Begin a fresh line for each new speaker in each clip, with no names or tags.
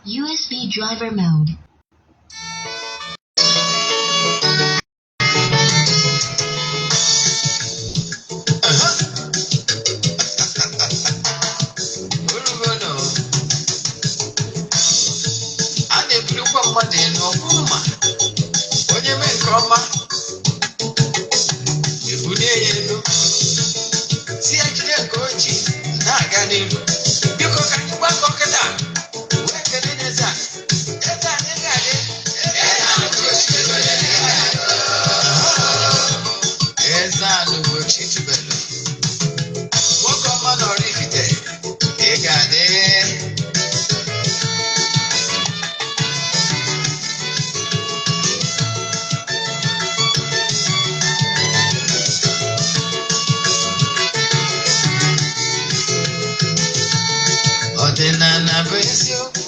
USB driver mode.
Orugono. A na-ebirikwa mmadụ elu ọbụrụ ma onye mee nke ọma, ebulie ya elu, si ya jide nke o ji na-aga n'ihu. Biko, ka anyị gbakọ kịta wee kelee n'eze a. Eze anyị ga-adị. Eze anyị Ugochi tubelu, nwoke ọma na Oraifite, ị ga-adị. Ọdịnala bụ eziokwu,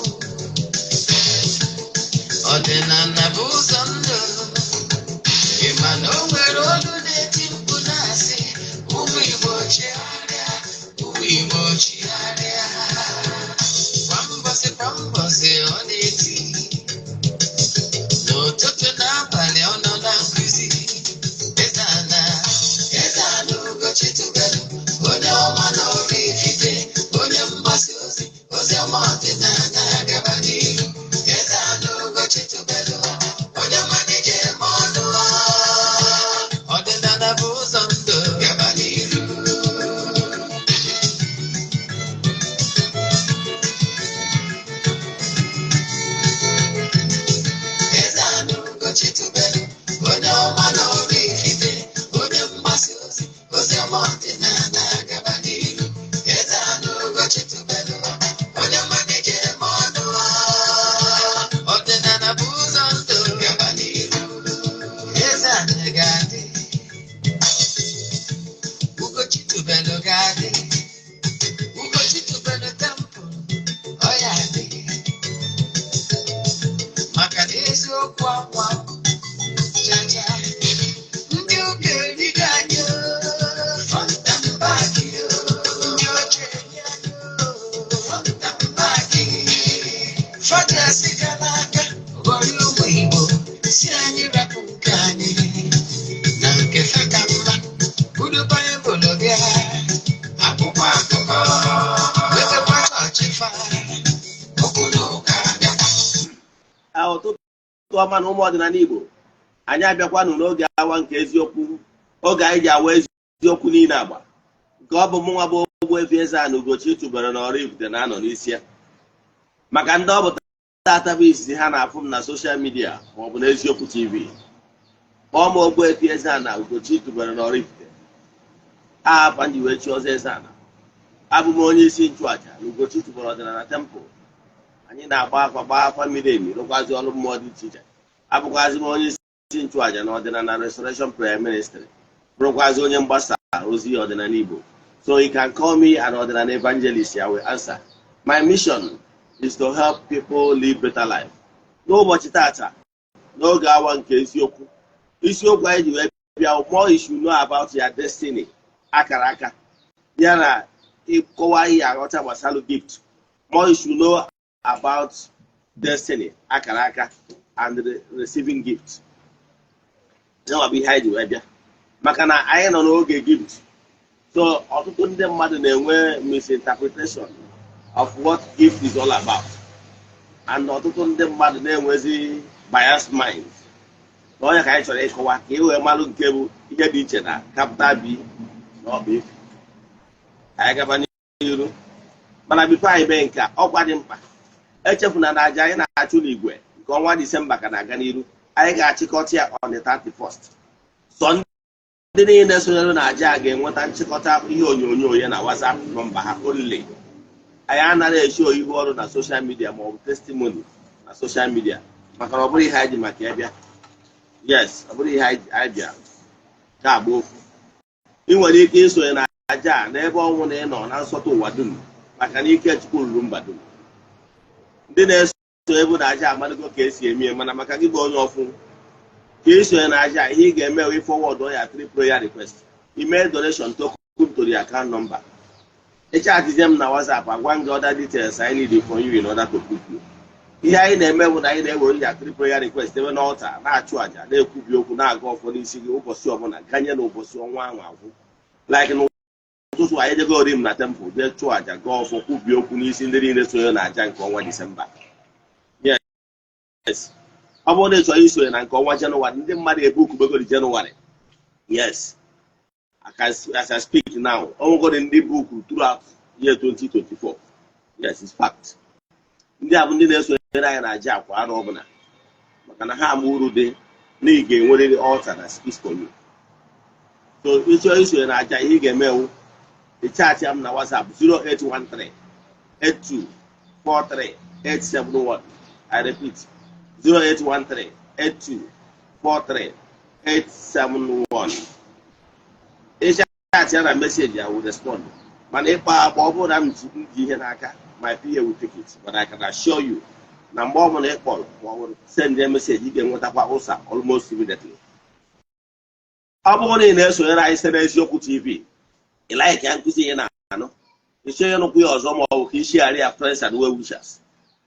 ọdịnala bụ ụzọ ndụ. Ị ma na o nwere olu na-eti mkpu na-asị, "Ụmụ Igbo, chigharịa, ụmụ Igbo, chigharịa." Kwa mbọsị kwa mbọsị ọ na-eti, n'ụtụtụ n'abalị ọ nọ na nkụzi. Eze ana, eze ana Ugochi tubelu, onye ọma na Oraifite, onye mgbasa ozi ozi ọma ọdịnala, gaba n'ihu. Eze ana Ugochi tubelu, onye ọma na-eje eme ọnụ. Ọdịnala bụ ụzọ ndụ, gaba n'ihu. Eze ana Ugochi tubelu, onye ọma na Oraifite, onye mgbasa ozi ozi ọma ọdịnala, gaba n'ihu. Eze ana Ugochi tubelu, onye ọma na-eje eme ọnụ. Ọdịnala bụ ụzọ ndụ, gaba n'ihu. Eze ana ga-adị, Ugochi tubelu ga-adị, Ugochi tubelu temple ọ ya adị, maka na eziokwu akwa chacha ndị ụka erigo anyị front and back, ndị oche eri anyị front and back. Fọdụasị gara aga ghọrọ ụmụ Igbo, si anyị rapụ nke anyị na nke fe ka mma. Buru Baịbụl bịa, akwụkwọ akụkọ wetakwa chọọchị fa, okwu na ụka bịakwa.
Ụtụtụ ọma na ụmụ ọdịnala Igbo. Anyị abịakwanụ n'oge awa nke eziokwu, oge anyị ji awa eziokwu niile agba nke ọ bụ mụnwa bụ Ogbuefi Eze-Ana Ugochi tubelu na Oraifite na-anọ n'isi ya. Maka ndị ọ bụ tata bụ izizi ha na-afụ m na social media maọbụ n'Eziokwu TV, kpọọ m Ogbuefi Eze-Ana Ugochi tubelu na Oraifite. Afa nji wee chi ọzọ Eze-Ana. Abụ m onye isi nchụaja na Ugochi tubelu ọdịnala temple. Anyị na-agba afa, gbaa afa miri emi, rụkwazi ọrụ mmụọ dị iche iche. Abụkwazi m onye isi nchụaja na ọdịnala Restoration Prayer Ministry, bụrụkwazi onye mgbasa ozi ọdịnala Igbo. So you can call me an ọdịnala evangelist, I will answer. My mission is to help people live better life. N'ụbọchị tata, n'oge awa nke eziokwu, isiokwu anyị ji wee bịa: more you should know about your destiny, akara aka, ya na ịkọwa ihe aghọta gbasara gift. More you should know about destiny, akara aka, and receiving gift. Yanwa bụ ihe anyị ji wee bịa, maka na anyị nọ n'oge gift. So ọtụtụ ndị mmadụ na-enwe misinterpretation of what gift is all about, and ọtụtụ ndị mmadụ na-enwezi bias mind na onye ka anyị chọrọ ịkọwa ka ị wee malụ nke bụ ihe dị iche na capital B na ọ bụ efu. Anyị gaba n'iru, mana before anyị mee nke a, ọkwa dị mkpa, echefuna na aja anyị na-achụ n'igwe nke ọnwa Disemba ka na-aga n'iru. Anyị ga-achịkọta ya on the 31st. Sọ ndị niile sonyere na aja a ga-enweta nchịkọta ihe onyonyo ya na WhatsApp nọmba ha only. Anyị anaghị echi ihu ọrụ na social media ma ọ bụ testimony na social media, maka na ọ bụrụ ihe anyị ji maka ya bịa. Yes, ọ bụrụ ihe anyị bịa ga-agba okwu. Ị nwere ike isonye na aja a n'ebe ọnwụ na ị nọ na nsọtụ ụwa dum, maka na ike Chukwu ruru mba dum. Ndị na-eso ebu na aja amaligo ka esi eme ya, mana maka gị bụ onye ọfụ ka isonye na aja, ihe ị ga-eme wee forward ya three prayer request, email donation token to the account number, ịchatizie m na WhatsApp, agwa m gị other details I need from you in order to book you. Ihe anyị na-eme bụ na anyị na-ewere ya three prayer request ebe n'altar, na-achụ àjà, na-ekwubi okwu, na-aga ọfọ n'isi gị ụbọchị ọbụla ganye na ụbọchị ọnwa ahụ agwụ. Like n'ụtụtụ, anyị jegori m na temple, jee chụọ àjà, gaa ọfọ, kwubie okwu n'isi ndị niile sonye na àjà nke ọnwa Disemba. Yes, ọ bụrụ na ị chọrọ isonye na nke ọnwa Jenụwarị, ndị mmadụ ebukubegori Jenụwarị. Yes, as I speak now, onwegori ndị book throughout year 2024. Yes, it's fact. Ndị a bụ ndị na-esonyere anyị na aja akwa arọ ọbụla, maka na ha ama uru dị na ị ga-enwerịrị altar na speaks for you. So ịchọọ isonye na aja, ihe ị ga-emewu, ị chat m na WhatsApp 0813 8243 871. I repeat, 0813 8243 871. Ị chat ya na message, I will respond. Mana ịkpa akpa, ọ bụrụ na m ji ihe n'aka, my PA will take it. But I can assure you na mgbe ọ bụla ị kpọrọ ma ọ bụ send a message, ị ga-enwetakwa ụsa almost immediately. Ọ bụrụ na ị na-esonyere anyị site n'Eziokwu TV, ị like ya nkụzi ị na-anụ, ịchọ ịnụkwu ya ọzọ, ma ọ bụ ka ishigharị ya friends and well wishers,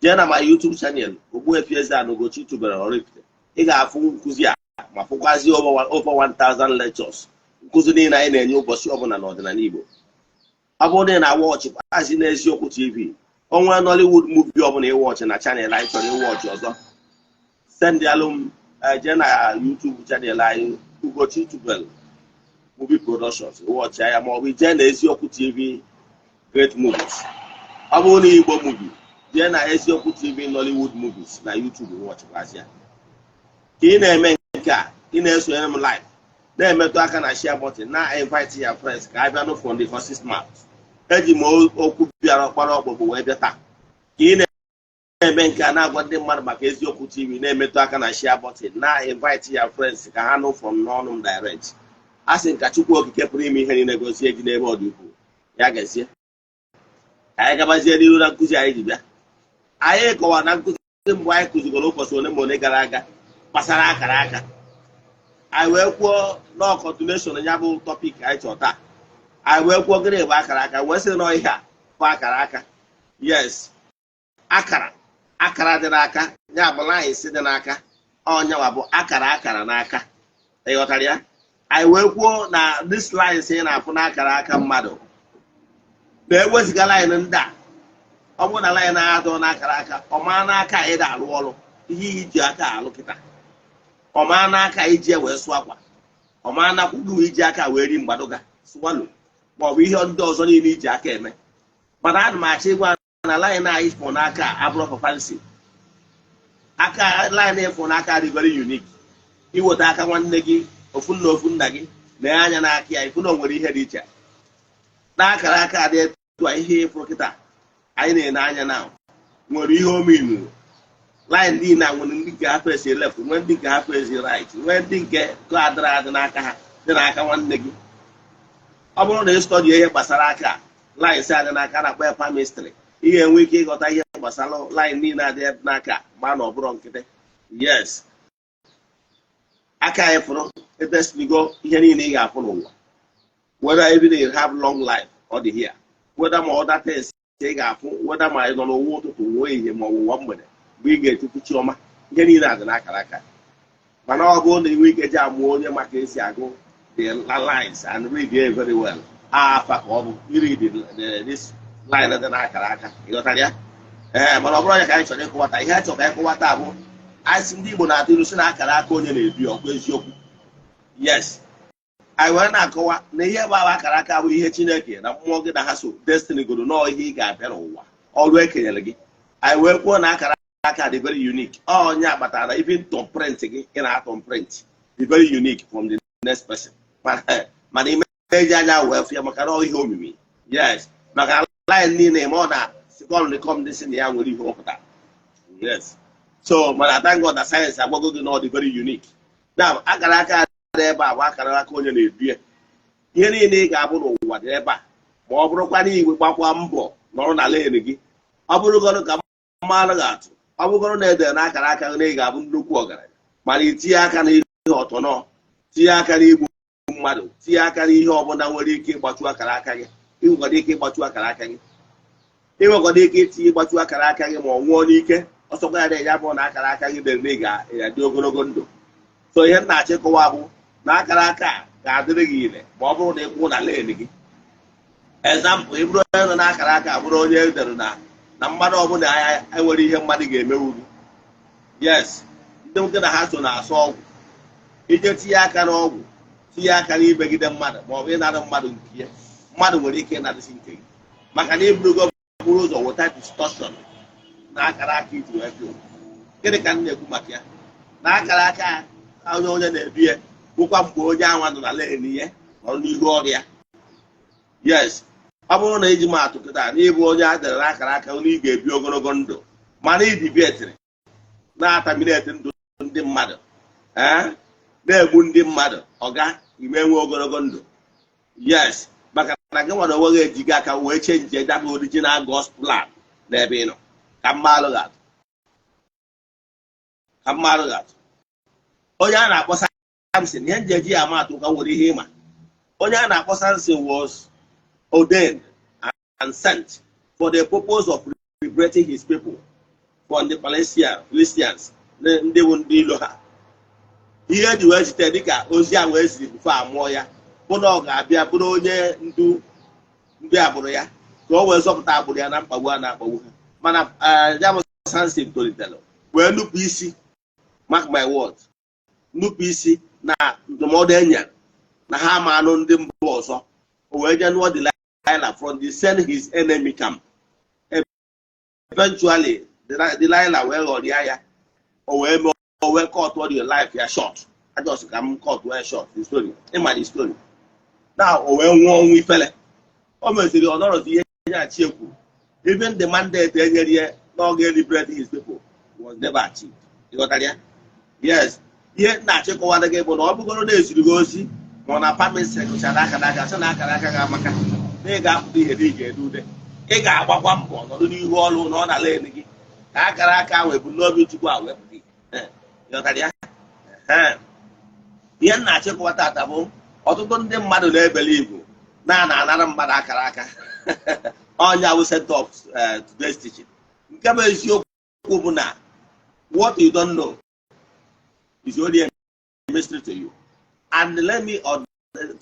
jee na my YouTube channel, Ogbuefi Eze-Ana Ugochi tubelu Oraifite. Ị ga-afụ nkụzi a ma fụkwazie over 1000 lectures, nkụzi niile anyị na-enye ụbọchị ọbụla n'ọdịnala Igbo. Ọ bụrụ na ị na-awatch kwazi n'Eziokwu TV, onwe Nollywood movie ọbụla ịwatch na channel anyị, chọrọ ịwatch ọzọ, sendịalụ m. Jee na YouTube channel anyị, Ugochi Tubelu Movie Productions, watch ya, ma ọ bụ jee na Eziokwu TV Great Movies. Ọ bụrụ na Igbo movie, jee na Eziokwu TV Nollywood Movies na YouTube, watchkwazị ya. Ka ị na-eme nke a, ị na-esonyere m live, na-emetụ aka na share button, na invite ya friends ka a bịa nụ from the horse's mouth. Eji m okwu bịara ọkpara ọkpụkpụ wee bịa taa. Ka ị na-eme nke a, na-agwa ndị mmadụ maka Eziokwu TV, na-emetụ aka na share button, na invite ya friends ka ha nụ from n'ọnụ m direct. A sị nka Chukwu Okike pụrụ ime ihe niile gozie gị n'ebe ọ dị ukwuu. Ya gazie. Ka anyị gabazie n'ihu na nkụzi anyị ji bịa. Anyị kọwara na nkụzi mgbe anyị kụzigoro ụbọchị ole ma ole gara aga gbasara akara aka. Anyị wee kwuo nọọ continuation ya bụ topic anyị chọrọ taa. Anyị wee kwuo gịnị bụ akara aka, wee sị nọ ihe a bụ akara aka. Yes, akara akara dị n'aka ya bụ lines dị n'aka, ọnyanwa bụ akara akara n'aka. Ị ghọtara ya? Anyị wee kwuo na this lines ị na-afụ n'akara aka mmadụ na-eweziga line ndị a, ọ bụrụ na line na-adọ n'akara aka, ọ maa n'aka ị na-alụ ọrụ, ihe iji aka alụ kịta, ọ maa n'aka iji wee sụọ akwa, ọ maa n'akwụ gị iji aka wee ri mgbadoga swallow, ma ọ bụ ihe ndị ọzọ niile iji aka eme. Mana ana m achọ ịgwa na line anyị fụ n'aka abụrụ for fancy. Aka line ịfụ n'aka dị very unique. Iweta aka nwanne gị, ofu nna ofu nna gị, na anya n'aka ya, ịfụ na o nwere ihe dị iche n'akara aka dị etu a. Ihe ịfụrụ kịta anyị na-ene anya na nwere ihe ominu. Line niile a nwere ndị nke ha face left, nwee ndị nke ha face right, nwee ndị nke adịrị adị n'aka ha dị n'aka nwanne gị. Ọ bụrụ na ị study ihe gbasara aka, lines adị n'aka, na-akpọ ya palmistry, ị ga-enwe ike ịghọta ihe gbasara line niile adị n'aka, ma na ọ bụrụ nkịtị. Yes, aka anyị fụrụ edesinigo ihe niile ị ga-afụ n'ụwa, whether even you have long life ọ dị here, whether ma other things ị ga-afụ, whether ma ị nọ n'ụwa ụtụtụ, ụwa ehihie, ma ọ bụ ụwa mgbede mgbe ị ga-etufu chiọma, ihe niile adị n'akara aka. Mana ọ bụrụ na inwe ike ji amụọ onye maka esi agụ the lines and read it very well, afa ka ọ bụ iread this line dị n'akara aka. Ịghọtara ya? Ee, mana ọ bụrụ ya ka anyị chọrọ ịkọwata. Ihe anyị chọrọ ka anyị kọwata bụ, anyị sị ndị Igbo na-atụ ilu sị na akara aka onye na-ebi ọkwa eziokwu. Yes, anyị were na-akọwa na ihe bụ akara aka bụ ihe Chineke na mmụọ gị na ha so destiny goro nọọ ihe ị ga-abịa n'ụwa, ọrụ ekenyere gị. Anyị wee kwuo na akara aka dị very unique. Onye kpatara na even thumbprint gị ị na-athumbprint dị very unique from the next person. Mana ime eji anya wee fụ ya, maka na ọ ihe omimi. Yes, maka line niile ma ọ na sikọm dị si na ya nwere ihe ọ pụtara. Yes, so mana thank God na sayensị agwago gị na ọ dị very unique. Now, akara aka dị ebe a bụ akara aka onye na-edu ya. Ihe niile ị ga-abụ n'ụwa dị ebe a, ma ọ bụrụkwa na igwe gbakwa mbọ nọrọ na lane gị. Ọ bụrụgoro ka mmanụ ga-atụ, ọ bụgoro na edere na akara aka na ị ga-abụ nnukwu ọgaranya, mana itinye aka n'ihe ọtọnọ, tinye aka n'igbu mmadụ, tinye aka n'ihe ọbụla nwere ike ịgbachu akara aka gị. Ị nwekwara ike ịgbachu akara aka gị. Ị nwekwara ike itinye ịgbachu akara aka gị ma ọ nwụọ n'ike. Ọsọkwa ya na-enye abụọ na akara aka gị dere na ị ga-adị ogologo ndụ. So ihe m na-achọ ịkọwa bụ na akara aka a ga-adịrị gị ire ma ọ bụrụ na ị kwụ na lane gị. Example, ị bụrụ onye nọ n'akara aka, bụrụ onye e dere na mmadụ ọbụla enwere ihe mmadụ ga-emewu gị. Yes, ndị nwoke na ha so na-asọ ọgwụ ije tinye aka n'ọgwụ, tinye aka n'imegide mmadụ ma ọ bụ ịnara mmadụ nke ya, mmadụ nwere ike ịnarịsị nke gị, maka na iburugo buru ụzọ weta distortion na akara aka iji wee bịa ụwa. Gịnị ka m na-ekwu maka ya? Na akara aka onye na-ebi ya bụkwa mgbe onye anwa nọ na lane ya, nọrọ n'ihu ọrịa. Yes, ọ bụrụ na iji maatụ kịta na ịbụ onye a dere n'akara aka na ị ga-ebi ogologo ndụ, mana idibietiri na-atamineti ndụ ndị mmadụ, ee, na-egbu ndị mmadụ, ọga ime nwe ogologo ndụ. Yes, maka na gị nwere onwe gị ejighị aka wee change that original God's plan n'ebe ị nọ. Ka mmalụ ga-atụ onye a na-akpọ Samson, ihe nji eji ya ama atụ ka nwere ihe ịma. Onye a na-akpọ Samson was ordained and sent for the purpose of liberating his people from the Philistines, ndị bụ ndị ilo ha. Ihe eji wee zite dịka ozi a wee ziri before amụọ ya bụ na ọ ga-abịa bụrụ onye ndu ndị agbụrụ ya, ka o wee zọpụta agbụrụ ya na mkpagbu a na-akpagbu ha. Mana ya bụ Samson tolitere wee nupụ isi, mark my words, nupụ isi na ndụmọdụ e nyere na ha ama anụ ndị mba ọzọ. O wee jee nụọ Delilah from the send his enemy camp. Eventually Delilah wee ghọrịa ya, o wee mee, o wee cut the life ya short. I just ka m cut wee short the story. Ịma the story now, o wee nwụọ ọnwụ ifele. O meziri ọ nọrọzi ihe nyachi ekwuru. Even the mandate enyere ya na ọ ga-liberate his people was never achieved. Ịghọtara ya? Yes, ihe na-achịkọwara gị bụ na ọ bụgoro na eziri gị ozi ma ọ na pamisi gụchara akara aka, sị na akara aka ga-amaka na ị ga-apụta ihe na ị ga-ede ude, ị ga-agbakwa mbọ nọdụ n'ihu ọrụ na ọ na lane gị, ka akara aka ahụ ebumnobi Chukwu a wee pụta ihe. Ịghọtara ya? Ihe m na-achịkọwa tata bụ ọtụtụ ndị mmadụ na-ebele ibu na ana-anara mmadụ akara aka. Ọnya bụ center of today's teaching. Nke bụ eziokwu bụ na what you don't know is only a mystery to you. And let me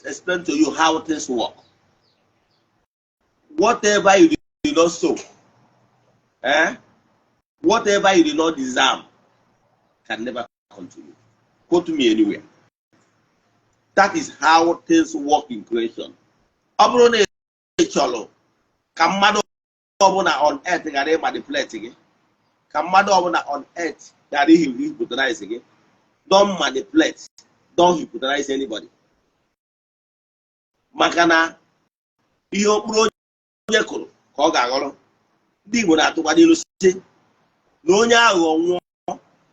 explain to you how things work. Whatever you did not sow, eh? Whatever you did not deserve can never come to you. Quote me anywhere. That is how things work in creation. Ọ bụrụ na ị chọrọ ka mmadụ ọbụla on earth ghara ịmanipulate gị, ka mmadụ ọbụla on earth ghara hypnotize gị, don't manipulate, don't hypnotize anybody. Maka na ihe okpuru onye kụrụ ka ọ ga-aghọrọ. Ndị Igbo na-atụkwa n'ilu sị na onye aghụghọ nwụọ,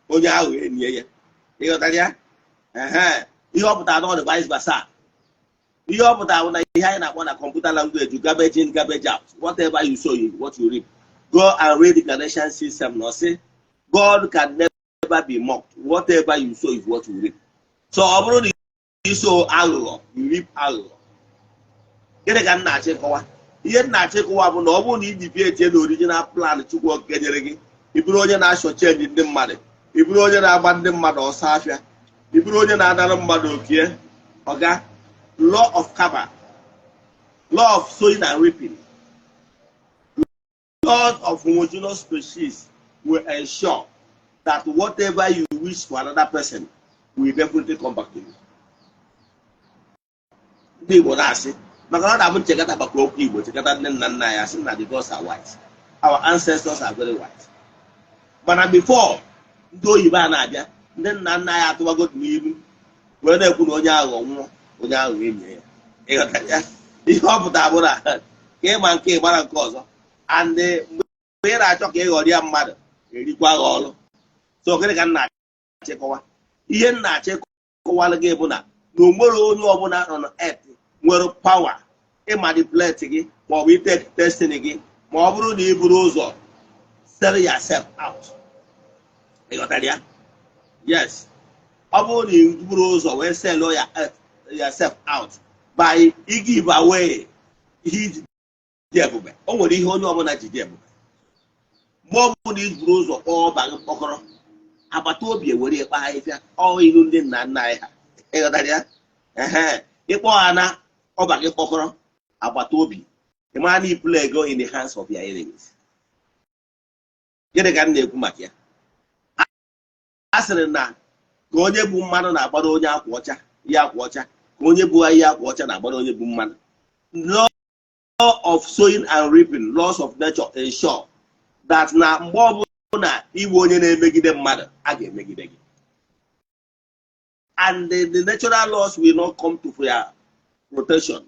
onye aghụghọ enyi ya. Ịghọtara ya? Ehe, ihe ọ pụtara na ọ dị vice versa. Ihe ọ pụtara bụ na ihe anyị na-akpọ na computer language, garbage in, garbage out. Whatever you sow, you what you reap. Go and read the Galatians 6:7. Ọ sị, "God can never be mocked. Whatever you sow is what you reap." So ọ bụrụ na you sow aghụghọ, you reap aghụghọ. Gịnị ka m na-achọ ịkọwa? Ihe m na-achọ ịkọwa bụ na ọ bụrụ na ị deviate na original plan Chukwu Okike nyere gị, ị bụrụ onye na-achọ change ndị mmadụ, ị bụrụ onye na-agba ndị mmadụ ọsọ afịa, ị bụrụ onye na-anara mmadụ okie, ọga, law of karma, law of sowing and reaping, law of homogeneous species will ensure that whatever you wish for another person will definitely come back to you. Ndị Igbo na-asị, maka na ọ na-abụ nchekata maka okwu Igbo, chekata nne nna nna ya, sị na the gods are wise, our ancestors are very wise. Mana before ndị oyibo a na-abịa, ndị nna nna ya atụwago n'ilu wee na-ekwu na onye aghụghọ nwụọ, onye aghụghọ enyi ya. Ịghọtara ya? Ihe ọ pụtara bụ na ka ịma nke ịgbara nke ọzọ, and mgbe ị na-achọ ka ị ghọrọ ya mmadụ, erikwa gị ọrụ. So gịnị ka m na-achịkọwa? Ihe m na-achịkọwalụ gị bụ na o nwere onye ọbụla nọ na earth nwere power ịmanipulate gị maọbụ itake destiny gị, ma ọ bụrụ na ị buru ụzọ sell yourself out. Ịghọtara ya? Yes, ọ bụrụ na ị buru ụzọ wee sell yourself out by give away ihe iji dị ebube. O nwere ihe onye ọbụla ji dị ebube. Mgbe ọbụla i buru ụzọ kpọọ ọba gị mkpọkọrọ, agbata obi ewere kpaa ahịhịa. Ọ ilu ndị nna nna anyị ha, ịghọtara ya? Ehe, ịkpọ ha na ọba gị mkpọkọrọ, agbata obi, ị mara na play go in the hands of your enemies. Gịnị ka m na-ekwu maka ya? A sịrị na ka onye bụ mmadụ na-agbara onye akwa ọcha ihe akwa ọcha, ka onye bụ ihe akwa ọcha na-agbara onye bụ mmadụ. Law of sowing and reaping, laws of nature ensure that na mgbe ọbụla iwe onye na-emegide mmadụ, a ga-emegide gị, and the natural laws will not come to your protection,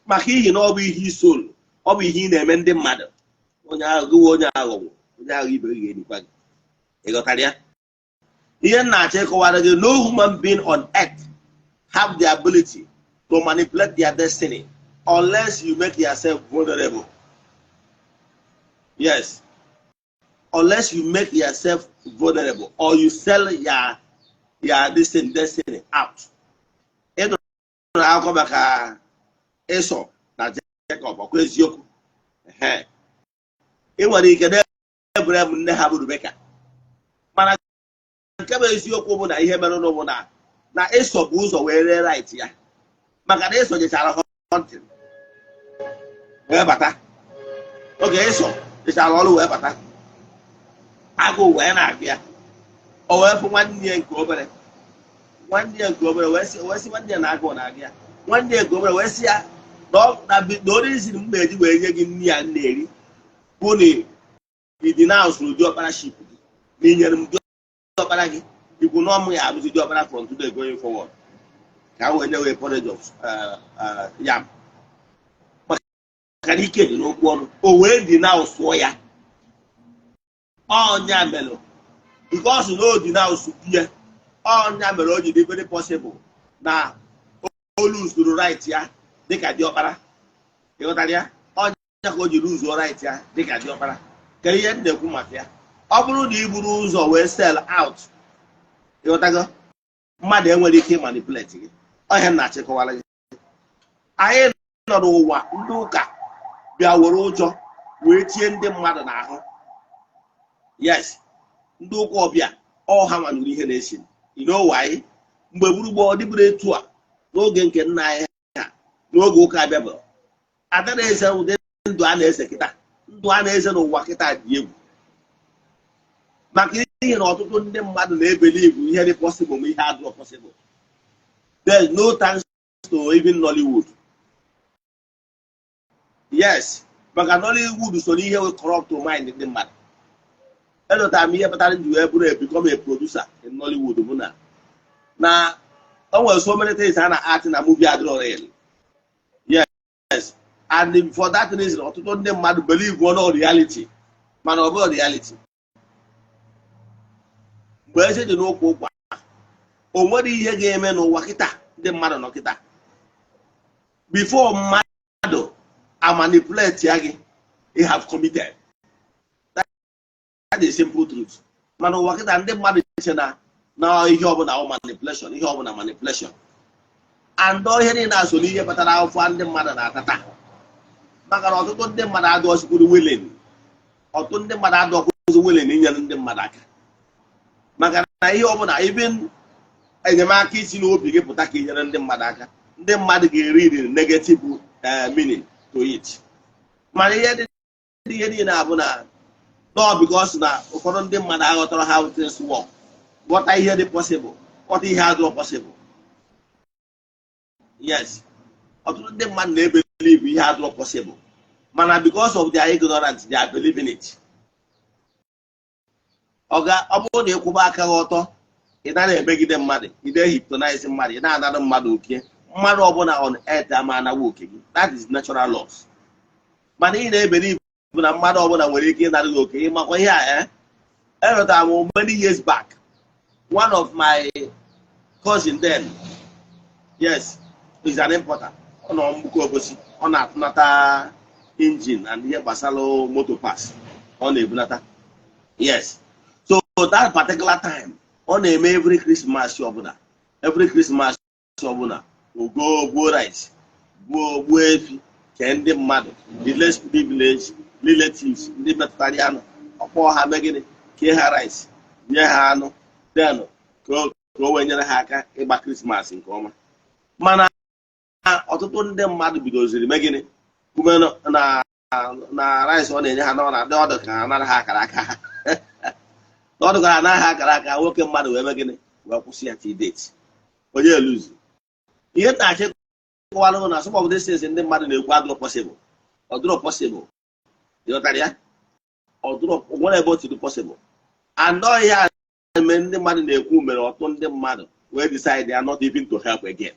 maka ihi na ọ bụ ihe isolu, ọ bụ ihe ị na-eme ndị mmadụ. Onye ahụ gịwe onye aghụghọ, onye ahụ ibe gị ga-enikwa gị. Ịghọtara ya? Ihe m na-achọ ịkọwara gị, no human being on earth have the ability to manipulate their destiny unless you make yourself vulnerable. Yes, unless you make yourself vulnerable or you sell your destiny out. Ị nụrụ akụkọ maka Ịsọ na Jacob, ọkwa eziokwu? Ehe. Ị nwere ike na Ebreham nne ha bụ Rebeka, mana nke bụ eziokwu bụ na ihe mere bụ na Ịsọ bụ ụzọ wee ree right ya, maka na Ịsọ jechara hunting wee bata. Oge Ịsọ jechara ọrụ wee bata, agụụ wee na-agụ ya. O wee fụ nwanne ya nke obere. Nwanne ya nke obere wee sị nwanne ya na agụụ na-agụ ya. Nwanne ya nke obere wee sị ya na onye isi m na-eji wee nye gị nri ya m na-eri bụ na ịdị na usoro diọkpara ship gị, na inyere m diọkpara gị ikwu na ọmụ ya abụzi diọkpara from today going forward, ka a wee nye wee porridge of yam, maka na ike dị n'okwu ọnụ. O wee dị na ụsụọ ya. Ọnya melụ, because na o dị na ụsụ ya, ọnya mere o ji dị very possible na olu usoro right ya dịka diọkpara. Ịghọtara ya? Ọnya ka o ji luzuo right ya dịka diọkpara. Kedu ihe m na-ekwu maka ya? Ọ bụrụ na i buru ụzọ wee sell out, ịghọtago, mmadụ enwere ike manipulate gị. Ọhịa m na-achịkọwara gị, anyị nọ n'ụwa ndị ụka bịa were ụjọ wee tie ndị mmadụ n'ahụ. Yes, ndị ụka ọbịa, ọ ha nwanụrụ ihe na-esi. You know why? Mgbe gburugburu ọ dịbụrụ etu a n'oge nke nna anyị ha, n'oge ụka abịa bụ ada na-eze ụdị ndụ a na-eze kịta. Ndụ a na-eze n'ụwa kịta dị egwu, maka n'ihi na ọtụtụ ndị mmadụ na-ebelieve ihe dị possible ma ihe adịrọ possible. There is no thanks to even Nollywood. Yes, maka Nollywood so n'ihe we corrupt mind ndị mmadụ. Elotara m ihe kpatara m ji wee bụrụ become a producer in Nollywood bụ na o nwere so many things a na-act na movie adịrọ real. Yes, and for that reason, ọtụtụ ndị mmadụ believe on reality, mana ọ bụghị reality. Mgbe eze dị n'ụkwụ ụkwa, o nwere ihe ga-eme n'ụwa kịta ndị mmadụ nọ kịta, before mmadụ amanipulate ya gị, you have committed. That is simple truth. Mana ụwa kịta, ndị mmadụ che na ihe ọbụla ọ manipulation, ihe ọbụla manipulation, and ihe niile aso n'ihe kpatara afọ ndị mmadụ na-atata, maka na ọtụtụ ndị mmadụ adọzikwuru willing, ọtụtụ ndị mmadụ adọkwuzi willing inyere ndị mmadụ aka, maka na ihe ọbụla, even enyemaka isi n'obi gị pụta ka inyere ndị mmadụ aka, ndị mmadụ ga-eri iri negative meaning to it. Mana ihe dị, ihe niile abụ na no, because na ụfọdụ ndị mmadụ aghọtara how things work, ghọta ihe dị possible, ghọta ihe adịrọ possible. Yes, ọtụtụ ndị mmadụ na-ebelieve ihe adịrọ possible, mana because of their ignorance, they are believing it. Ọ bụrụ na ịkwụba aka gị ọtọ, ị naghị emegide mmadụ, ị na-ehypnotize mmadụ, ị na-anara mmadụ oke mmadụ ọbụla on earth ama anawa oke gị. That is natural laws. Mana ị na-ebelieve na mmadụ ọbụla nwere ike ịnara gị oke. Ịmakwa ihe a, eh, elotara m many years back, one of my cousin then, yes, is an importer. Ọ nọ mgbuko obosi, ọ na-atụnata engine and ihe gbasara motor parts ọ na-ebunata. Yes, so that particular time, ọ na-eme every Christmas ọbụla, every Christmas ọbụla, ogo gbuo rice, gbuo gbuo efi, kee ndị mmadụ, the less privileged relatives, ndị metụtara ya nọ. Ọkpọ ha mee gịnị? Kee ha rice, nye ha anụ, then ka o wee nyere ha aka ịgba Christmas nke ọma. Mana ọtụtụ ndị mmadụ bidoziri mee gịnị? Kwume na rice ọ na-enye ha na ọ na-adị ọdụ ka ha nara ha akara aka ha, na ọdụ ka ha nara ha akara aka. Nwoke mmadụ wee mee gịnị? Wee kwụsị ya till date. Onye eluzi ihe na-achị kọwara na some of these things ndị mmadụ na-ekwu adịrọ possible. Ọ dịrọ possible, ịghọtara ya? Ọ dịrọ, nwere ebe o si dị possible. And ọ ihe a eme ndị mmadụ na-ekwu mere ọtụtụ ndị mmadụ wee decide ya not even to help again.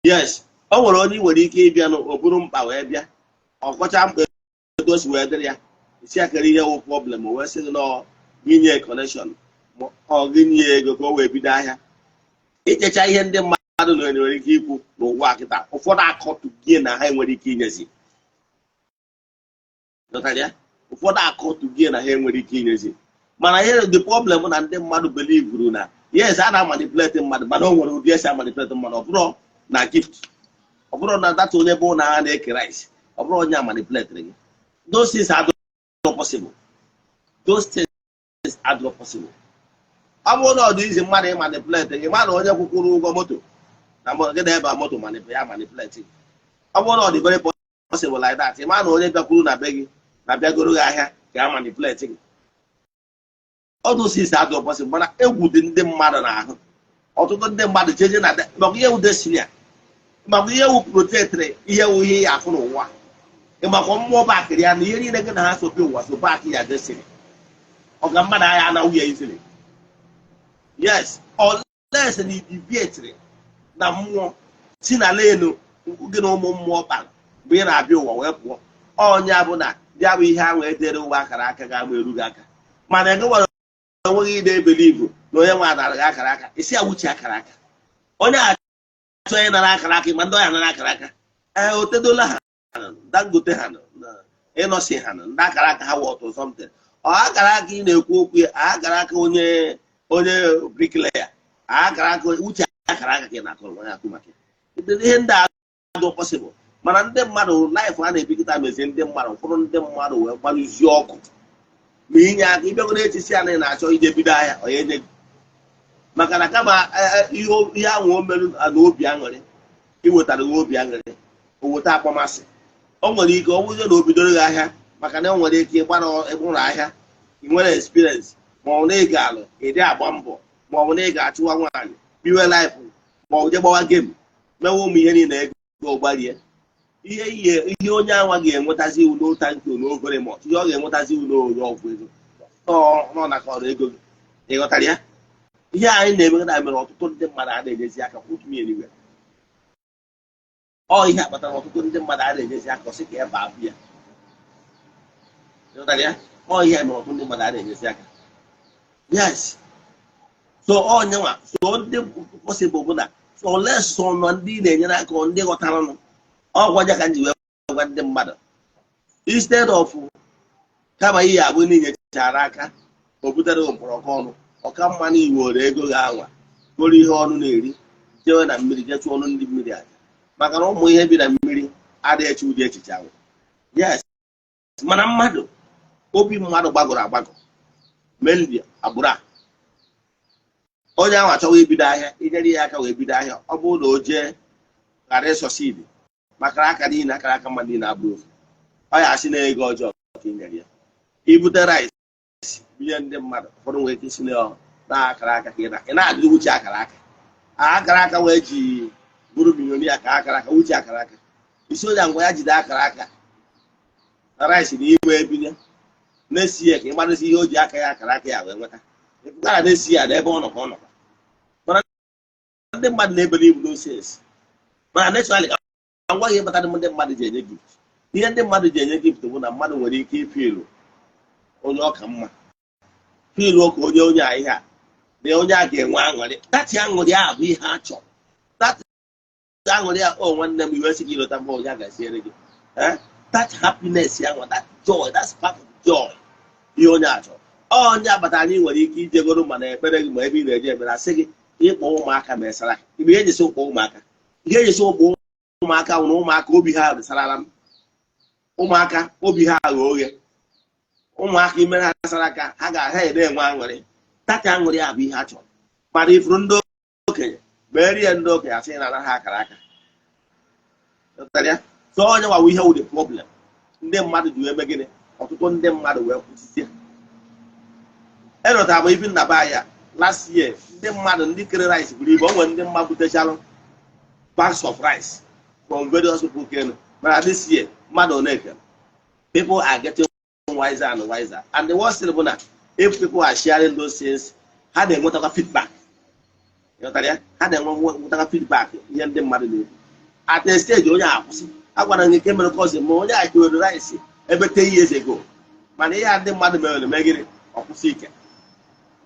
Yes, o nwere onye ị nwere ike ịbịa o buru mkpa wee bịa, ọkọcha mkpa etu o si wee dịrị ya, isi akara ihe wụ problem, o wee sị gị nọ gị nye connection, ọ gị nye ego ka o wee bido ahịa. Ichecha ihe ndị mmadụ nwere ike ikwu n'ụwa kịta, ụfọdụ akọtụ gị na ha enwere ike inyezi. Ghọtara ya? Ụfọdụ akọtụ gị na ha enwere ike inyezi. Mana ihe the problem na ndị mmadụ believuru na yes, a na-amanipulate mmadụ, mana o nwere ụdị esi amanipulate mmadụ. Ọ bụrụ na gift, ọ bụrụ na data onye bụ na ha na-eke rice, ọ bụrụ onye amanipulate gị, those things are not possible. Those things are not possible. Ọ bụrụ na ọ dị izi mmadụ ịmanipulate gị, ma na onye kwụkwụrụ ụgwọ moto na gị na ebe a moto ya manipulate gị. Ọ bụrụ na ọ dị very possible like that, ma na onye bịakwuru na be gị na bịagoro gị ahịa ka ya manipulate gị, all those things are not possible. Mana egwu dị ndị mmadụ n'ahụ. Ọtụtụ ndị mmadụ jeje na maka ihe wu destiny a, maka ihe wu protectịrị, ihe wu ihe ya afụ n'ụwa, maka mmụọ bakịrị ya na ihe niile gị na ha sobi ụwa so back ya destiny. Ọga mmadụ agha na nwunye izili, yes, unless na ideviatiri na mmụọ si na lenu gị na ụmụ mmụọ kpara mgbe ị na-abịa ụwa wee pụọ. Ọnya bụ na ya bụ ihe ahụ edere ụwa akara aka ga-ama eru gị aka. Mana gị nwere onwe gị na-ebelieve na onye nwe anara gị akara aka, isi awuchi akara aka onye achọ onye nara akara aka, ma ndị ọya nara akara aka, ee, otedola ha, Dangote ha, ịnọsi ha, ndị akara aka ha wọtụ something. Ọ akara aka ị na-ekwu okwu ya, akara aka onye bricklayer, akara aka uche, akara aka ka ị na-akọrọ onye akụ maka ihe ndị a dị possible. Mana ndị mmadụ, life a na-ebikọta mezie ndị mmadụ, ụfọdụ ndị mmadụ wee gbanyụzie ọkụ ma inye aka. Ịbịagoro echichi a na ị na-achọ ije bido ahịa, onye nye gị, maka na kama ihe ahụ o merụ na obi aṅụrị, iwetara gị obi aṅụrị, o weta akpọmasị. O nwere ike ọ bụzie na o bidoro gị ahịa, maka na o nwere ike ịgbara ụlọ ahịa, ị nwere experience, ma ọ bụ na ị ga-alụ ịdị agba mbọ, ma ọ bụ na ị ga-achụwa nwaanyị, biwe life, ma ọ bụ je gbawa game, mewe ụmụ ihe niile, ego gbarie ihe ihe onye anwa ga-enwetazi iwu. No, thank you, no very much. Ihe ọ ga-enwetazi iwu n'onye ọgwụ ego nọ nakọrọ ego gị. Ị ghọtara ya? Ihe anyị na-eme na mere ọtụtụ ndị mmadụ a na-enyezi aka. Put me anywhere. Ọ ihe akpatara ọtụtụ ndị mmadụ a na-enyezi aka, ọsị ka ebe abụ ya. Ị ghọtara ya? Ọ ihe mere ọtụtụ ndị mmadụ a na-enyezi aka. Yes, so onye nwa so ndị possible bụ na so unless so nọ ndị na-enyere aka, ndị ghọtara nụ ọgwa ya ka m ji wee gwa ndị mmadụ, instead of kama ihe abụ n'inyechara aka o butere mkpọrọkọ ọnụ, ọka mma na iwere ego gị anwa goro ihe ọnụ na-eri, jewe na mmiri, jee chụọ ọnụ ndị mmiri aja, maka na ụmụ ihe bi na mmiri adịghị eche ụdị echiche ahụ. Yes, mana mmadụ, obi mmadụ gbagọrọ agbagọ mainly agbụrụ a. Onye ahụ achọghị ibido ahịa, inyere ya aka wee bido ahịa, ọ bụrụ na o jee ghara ịsucceed, maka aka niile, akara aka mmadụ niile abụrụ ofu, ọ ya asị na ego ọjọọ ka ị nyere ya. Ibute rice binye ndị mmadụ, ụfọdụ nwere ike isi na akara aka ka ị na-ajụ uche akara aka, akara aka wee ji bụrụ millionaire, ka akara aka uche akara aka isi onye ngwa ya jide akara aka na rice na ime ebinye na-esi ya ka ị marụzi ihe o ji aka ya akara aka ya wee nweta. Ịpụtara na-esi ya n'ebe ọ nọ ka ọ nọ. Mana ndị mmadụ na-ebeli ibu n'oses, mana naturally, ka ngwa gị kpatara ndị mmadụ ji enye gift. Ihe ndị mmadụ ji enye gift bụ na mmadụ nwere ike ifeelụ onye ọka mma, feelụ ka onye a ihe a na onye a ga-enwe aṅụrị. That aṅụrị a bụ ihe a chọrọ, that aṅụrị a. O nwanne m, iwe sị gị lọta mgbe onye a ga-esiere gị, that happiness ya nwa, that joy, that spark of joy, ihe onye a chọrọ. Onye agbata anyị nwere ike ijegoro, mana ekpere gị, ma ebe ị na-eje ekpere, asị gị ịkpọ ụmụaka ma esara mgbe ihe ejisi ụkpọ ụmụaka, ihe ejisi ụkpọ ụmụaka nwụrụ ụmụaka, obi ha sarara m, ụmụaka obi ha ghe oghe. Ụmụaka imere ha saraka, ha ga-ha ede enwe aṅụrị. Tata aṅụrị a bụ ihe ha chọrọ. Mana ifuru ndị okenye merie, ndị okenye asị na ha akara aka. Ghọtara ya? So onye nwawa ihe wụ the problem ndị mmadụ ji wee mee gịnị? Ọtụtụ ndị mmadụ wee kwụsịzie. Erọtara m ibi nna be anyị last year, ndị mmadụ ndị kere rice buru ibu. O nwere ndị mmadụ butechalụ bags of rice from various people kenu. Mana this year, mmadụ one ekere? People are getting wiser and wiser, and the worst thing bụ na if people are sharing those things, ha na-enwetakwa feedback. Ịghọtara ya? Ha na-enwetakwa feedback ihe ndị mmadụ na-ekwu. At a stage, onye a akwụsị. Agwara m gị nke mere cousin ma onye a kewere rice ebe 10 years ago, mana ihe a ndị mmadụ mere megịrị ọkwụsị ike.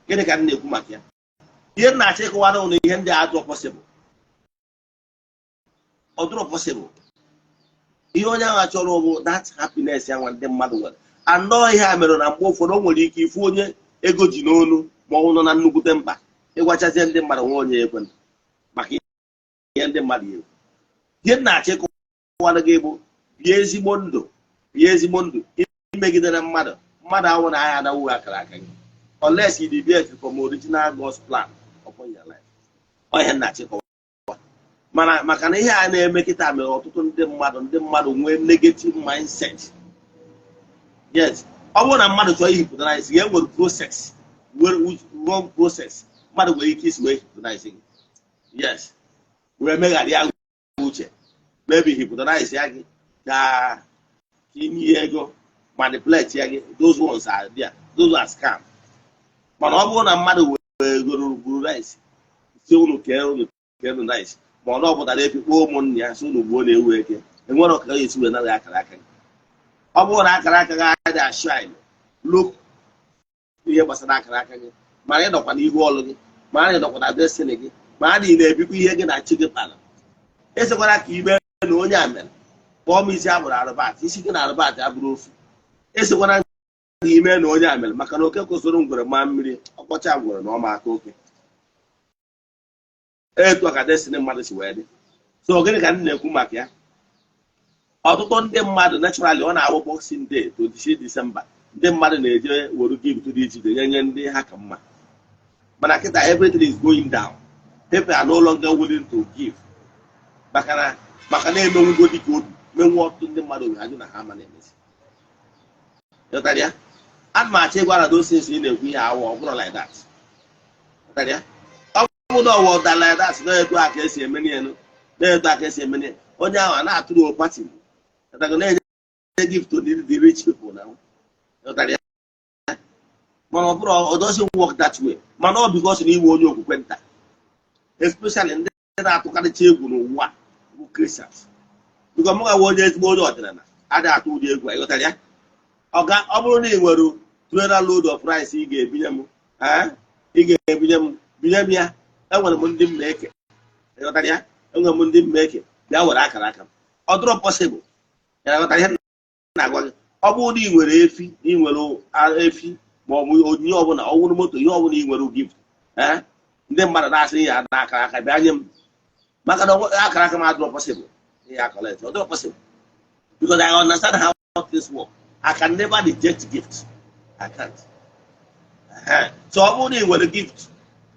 Gịnị ka m na-ekwu maka ya? Ihe m na-achọ ịkọwara ụnụ, ihe ndị a adụrọ possible, ọ dụrọ possible. Ihe onye ahụ chọrọ bụ that happiness ya nwa ndị mmadụ nwere. Anọ ihe a mere na mgbe ụfọdụ o nwere ike ifu onye ego ji n'onu ma ọ nọ na nnukwute mkpa, ịgwachazie ndị mmadụ, nwa onye ekwe maka ihe ndị mmadụ ekwu. Ihe m na-achọ ịkọwara gị bụ bie ezigbo ndụ, bie ezigbo ndụ. Imegidere mmadụ, mmadụ ahụ na agha adawughị akara aka gị, unless you deviate from original God's plan upon your life. Ọ ihe m na-achọ ịkọwa. Mana maka na ihe a na-eme kịta mere ọtụtụ ndị mmadụ nwee negative mindset. Yes, ọ bụrụ na mmadụ chọrọ ihypnotize gị, e nwere process, nwere wrong process mmadụ nwere ike isi wee hypnotize gị. Yes, wee megharịa gị uche, maybe hypnotize ya gị ka inye ya ego, manipulate ya gị. Those ones are there, those are scam. Mana ọ bụrụ na mmadụ wee goro buru rice si unu kee, unu kee unu rice, ma ọ na ọpụtara efi kpọọ ụmụnne ya si unu gbuo na-ewu eke, enwere ọkara ya esi wee nara akara aka gị. Ọ bụrụ na akara aka gị adịghị ashine, look, ihe gbasara akara aka gị, mara ịnọkwa n'ihu ọlụ gị, mara ịnọkwa na destiny gị, mara na ị na-ebikwa ihe gị na chi gị kpara. Esekwara ka ime na onye a mere kpọọ m isi agbụrụ arụbat, isi gị na arụbat abụrụ ofu. Esekwana na ime na onye a mere, maka na oke kwụsịrị ngwere maa mmiri, ọkọcha ngwere na ọma aka oke. Etu a ka destiny mmadụ si wee dị. So gịnị ka m na-ekwu maka ya? Ọtụtụ ndị mmadụ, naturally, ọ na-awụ Boxing Day, 26 December, ndị mmadụ na-eje were gift dị iche iche nye nye ndị ha ka mma. Mana kịta, everything is going down. People are no longer willing to give maka na emenwugo dịka obi menwu ọtụtụ ndị mmadụ obi ha jụ na ha ama na-emezi. Ịghọtara ya? Ana m achọ ịgwa na those things ị na-ekwu ihe awụ, ọ bụrụ like that. Ịghọtara ya? Ọ bụrụ na ọwụ da like that, na-etu a ka esi eme n'elu, na-etu a ka esi eme n'elu, onye ahụ a na-atụrụ party na-enye gift to the rich people now. Ịghọtara ya? Mana ọ bụrụ, ọ doesn't work that way. Mana ọ because na iwe onye okwukwe nta, especially ndị na-atụkarịcha egwu n'ụwa bụ Christians, because mụ gawa onye ezigbo onye ọdịnala adịghị atụ ụdị egwu a. Ịghọtara ya? Ọga, ọ bụrụ na ị nwere trailer load of rice ị ga-ebinye m, ị ga-ebinye m, binye m ya. Enwere m ndị m na-eke. Ịghọtara ya? Enwere m ndị m na-eke. Bịa were akara aka m. Ọ dụrọ possible. Ịghọtara ihe m na-agwa gị? Ọ bụrụ na ị nwere efi, ị nwere efi ma ọ bụ onyinye ọbụla, ọ wụrụ moto, ihe ọbụla ị nwere, gift, ee, ndị mmadụ na-asị ya na akara aka, bịa nye m, maka na akara aka m adịrọ possible ya collect. Ọ dịrọ possible because I understand how things work. I can never reject gift. I can't. So ọ bụrụ na ị nwere gift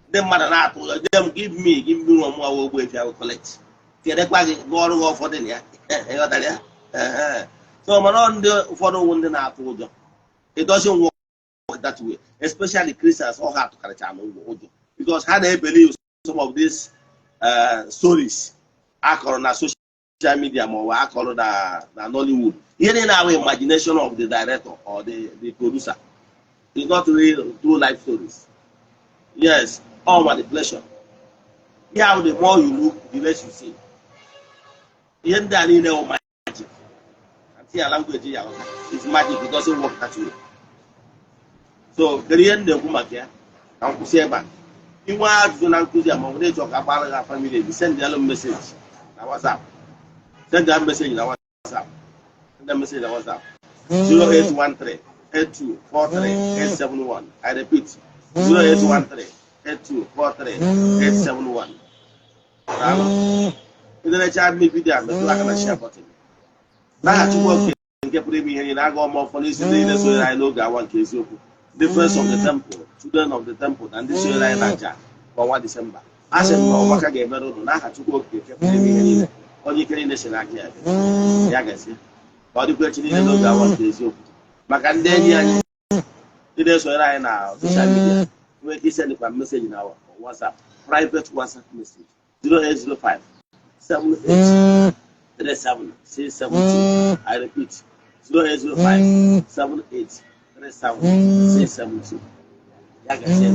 ndị mmadụ na-atụ ụjọ, nye m, give me, give me. Nwa mụnwa Ogbuefi ahụ collect, kedekwa gị gụọ ọrụ gị ụfọdụ na ya. Ịghọtara ya? So mana ọ ndị ụfọdụ wụ ndị na-atụ ụjọ. It doesn't work that way, especially Christians. Ọ ha atụkarịcha n'ụgwọ ụjọ because ha na-ebelieve some of these stories akọrọ na social media ma ọ bụ akọrọ na Nollywood. Ihe niile ahụ, imagination of the director or the producer. It's not real true life stories. Yes, all manipulation. Ihe ahụ, the more you look, the less you see. Ihe ndị a niile wụ magic. Anti ya language ya ghọta, it's magic. It doesn't work that way. So kedu ihe m na-ekwu maka ya? Ka m kwụsị ebe a. Inwe ajụjụ na nkụzi a, ma ọ bụ na ịchọ ka agbara gị afa miri emi, send alụ m message na WhatsApp. Send a message na WhatsApp. Send a message na WhatsApp, 0813 8243 871. I repeat, 0813 8243 871. Daalụ. Ịderecha m video a, metụrụ aka na share button. N'aha Chukwu Okike. Nke pụrụ ime ihe niile, aga ọma ọfọ n'isi ndị niile sonyere anyị n'oge awa nke eziokwu, ndị Friends of the Temple, Children of the Temple, na ndị sonyere anyị na aja kwa ọnwa Disemba. A sị m na ọmaka ga-emere ụnụ n'aha Chukwu Okike nke pụrụ ime ihe niile, onye ike niile si n'aka ya bịa. Ya gazie, ka ọ dịkwa echi niile n'oge awa nke eziokwu. Maka ndị enyi anyị, ndị na-esonyere anyị na social media, nwere ike isendịkwa message na WhatsApp, private WhatsApp message, 0805 78 37 672. I repeat, 0805 78 37 672. Ya gazie.